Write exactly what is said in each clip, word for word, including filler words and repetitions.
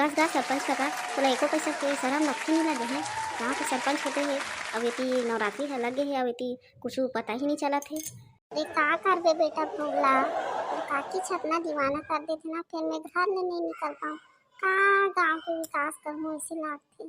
बस गा सरपंच कका, तोला एको पैसा के शरम लगथे नहीं लगे हे? गाँव के सरपंच होते हे, अब एती नवरात्रि ह लगे हे, अब एती कुछ पता ही नहीं चलत हे। अरे का करबे बेटा भोगला, तोर काकी छतना दीवाना कर देथे ना, फिर मैं घर ले नहीं निकल पाऊँ। का गाँव के विकास करहूँ ऐसे लागथे।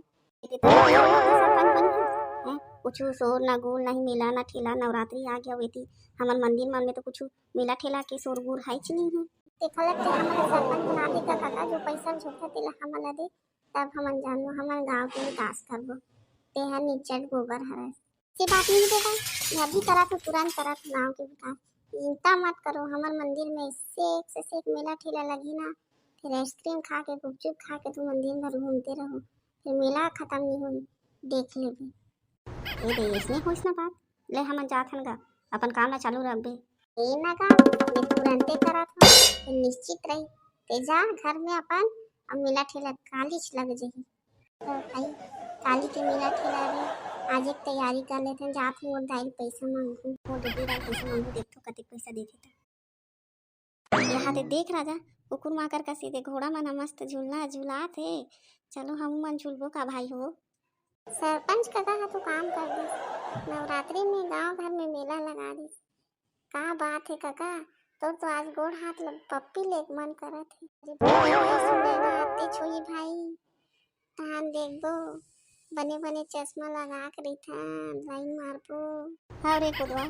एती तो सरपंच बनी हे, हैं? कुछ शोर ना गुल, नहीं मेला ना ठेला, नवरात्रि आ गया, एती हमन मंदिर मन में तो कुछ मेला ठेला के शोर गुल है च नहीं है। तेखा लगथे हमन सरपंच बना दे का कका, जो पैसा झोंकथे तेला हमन ला दे, तब हमन जानबो, हमन गाँव के विकास करबो। तेहा निचट गोबर हरस। से बात नहीं बेटा, मैं अभी करा तो तुरंत करा तो गाँव के विकास। चिंता मत करो, हमर मंदिर में से एक से एक मेला ठेला लगी ना, फिर आइसक्रीम खा के, गुपचुप खा के तू मंदिर भर घूमते रहो, फिर मेला खत्म नहीं होई, देख लेबे। ए दे, इसने होइस ना बात, ले हमन जात हन गा, अपन काम ला चालू रखबे। ए ना गा, मैं तुरंते करत हूँ, तू निश्चित रही, ते जा घर में अपन, अब मेला ठेला कालीच लग जही। तो भाई, काली के मेला ठेला रे, आज एक तैयारी कर लेते हैं, जात हूँ मोर दाई पैसा मांगू। मोर दीदी दाई पैसा मांगू, देखो कतेक पैसा देथे त। यहाँ ते देख राजा, कुकुर माकर का सीधे घोड़ा मन ह मस्त झूलना झुलात हे। चलो हम मन झूलबो का भाई हो। सरपंच कका ह तो काम कर दिस, नवरात्रि में गांव घर में मेला लगा दिस। का बात हे कका, तोर तो आज गोड़ हाथ ल पप्पी ले मन करत हे। अरे बाप रे, सुने ना आते छोई भाई, तहान देखबो, बने बने चश्मा लगा के रहिथन, लाइन मारबो। हाँ रे कोदवा,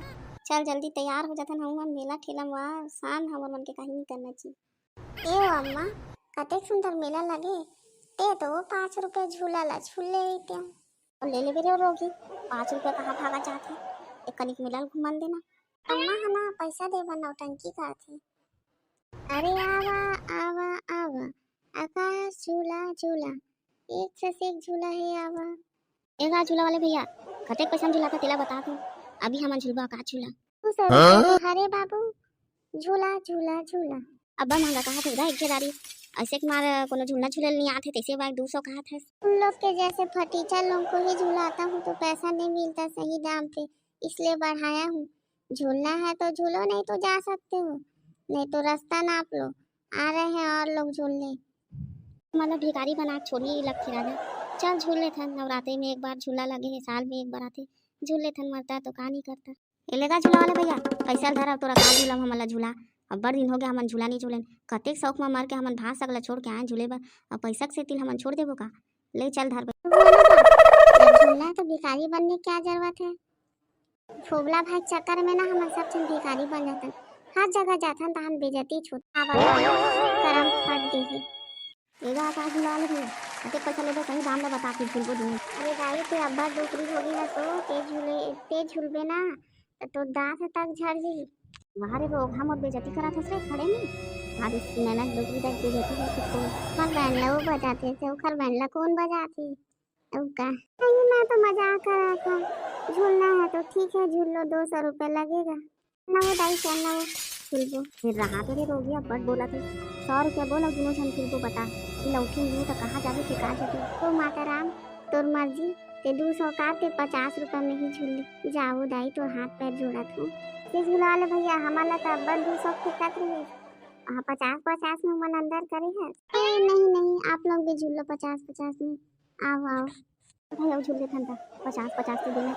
चल जल्दी तैयार हो जाथन, हमन मेला ठेला में शाम हमर मन के कहीं नहीं करना चाहिए। ए ओ अम्मा, कतेक सुंदर मेला लगे, ते तो वो पाँच रुपया झूला ला झूल ले रहिते। ले लेबे रे रोगी, पाँच रुपया कहाँ भागा जात हे, एक कनिक मेला ल घुमन देना। अम्मा ह ना पैसा दे बर नौटंकी करथे। अरे आवा, आवा, आवा, आकाश झूला झूला, एक से एक झूला हे, आवा। ए गा झूला वाले भैया, कतेक पैसा में झूला था तेला बता तू, अभी हमन झूलबो आकाश झूला। दू सौ रुपया। हरे बाबू, झूला झूला झूला। अब्बा महंगा कहा थे गा एक दारी, ऐसे के मार कोनो झूलना झूले नहीं आते, तैसे बार दू सौ कहा थे। उन लोग के जैसे फटीचर लोग को ही झुलाता हूँ तो पैसा नहीं मिलता सही दाम पे, इसलिए बढ़ाया हूँ। झूलना है तो झूलो, नहीं तो जा सकते हो, नहीं तो रास्ता नाप लो, आ रहे हैं और लोग झूलने। मतलब भिखारी बना के छोड़ी लगथे राजा। चल झूल लेथन, नवरात्रि में एक बार झूला लगे है, साल में एक बार आते, झूल लेथन, मरता तो का नहीं करता। ए ले गा झूला वाले भैया, पैसा ल धरा, तोरा का झूला हमन ला झूला। अब्बड़ दिन हो गया हमन झूला नहीं झूलेन, कतेक शौक म मर के हमन भात साग ला छोड़ के आए झूले बर, अब पैसा के सेती हमन छोड़ देबो का? ले चल धर बे। झूलना है तो भिखारी बनने क्या जरूरत है? भोगला भाई चक्कर में ना हमन सब झन भिखारी बन जाथन, हर जगह जाथन त हम बेइज्जती छूट। करम फट गे हे। ए गा का झूला वाले भैया, अतेक पैसा लेबे, सही दाम ला बता, फिर झूलबो दुनों। अरे दाई, ते अब्बड़ डोकरी होगे हस ओ, ते झूले, ते झूलबे ना त तोर दांत ह तक झड़ जही। वाह रे रोगहा, मोर बेइज्जती करत हस रे खड़े में। आज इस नैना डोकरी तक बेइज्जती हो चुकी है। ओखर बैंड ला वो बजाथे, से ओखर बैंड ला कौन बजाथे? अउ का? नहीं, मैं तो मजाक कर रहा था। झूलना है तो ठीक है, झूल लो, दो सौ रुपये लगेगा। ना वो दाई, चल ना वो, झूलबो। फिर रहा तो रे रोगी, अब्बड़ बोला थे। सौ रुपया बोल, अउ दुनों झन झूलबो, बता। ई लौठी मुंह तो कहाँ जाबे, फेंका जाबे। ओ माता राम, तोर मर्जी, ते दू सौ का ते पचास रुपया में ही झूल ले। जाओ दाई, तोर हाथ पैर जोड़त हूँ। ते झूला ले भैया, हमन ला तो अब्बड़ दू सौ फेंकत रहे। हाँ, पचास पचास में मन अंदर करे है। ए, नहीं, नहीं, आप लोग भी झूल लो पचास पचास में। आओ, आओ। भाई, आओ, झूल लेथन ता। पचास पचास तो देना।